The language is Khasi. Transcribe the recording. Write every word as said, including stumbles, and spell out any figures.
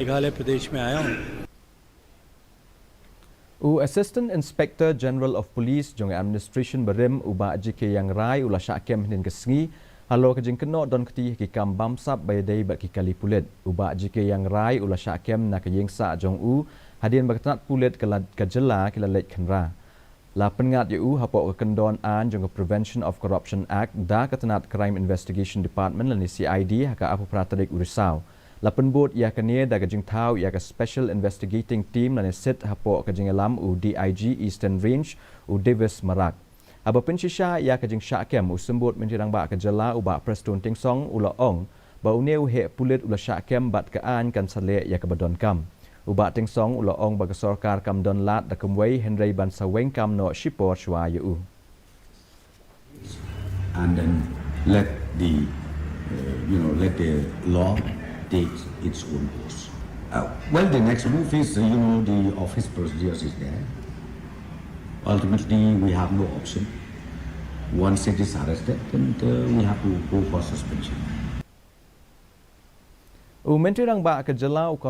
मेघालय प्रदेश में आया हूँ। U Assistant Inspector General of Police jong administration barim u Bah G K Iangrai u la shah kem hynnin ka sngi halor ka jingkynnoh don kti ha ki kam bamsap ba ïadei bad ki kali pulit. U Bah G K Iangrai u la shah kem na ka ïing sah jong u hadien ba ka tnat pulit ka jylla ki la leit khynra. La pynngat ïa u hapoh ka kyndon aiñ jong ka Prevention of Corruption Act da ka tnat Crime Investigation Department lane C I D ha ka arphew phra tarik u Risaw. La pynbud ïa kane da ka jingthaw ïa ka Special Investigating Team lane sit hapoh ka jingïalam u D I G Eastern Range u Davis Marak. Haba pynshisha ïa ka jingshah kem u Symbud Myntri Rangbah ka jylla u Bah Prestone Tynsong u la ong ba une u heh pulit u la shah kem bad ka aiñ kan sa leh ïa kaba donkam. U Bah Tynsong u la ong ba ka sorkar kam don lad da kumwei hynrei ban sa weng kam noh shipor shuwa ïa u. And then let the uh, you know let the law take its own course. Uh, well, the next move is uh, you know the office procedures is there. Ultimately, we have no option. Once it is arrested, and uh, we have to go for suspension. U Myntri Rangbah ka jylla u Conrad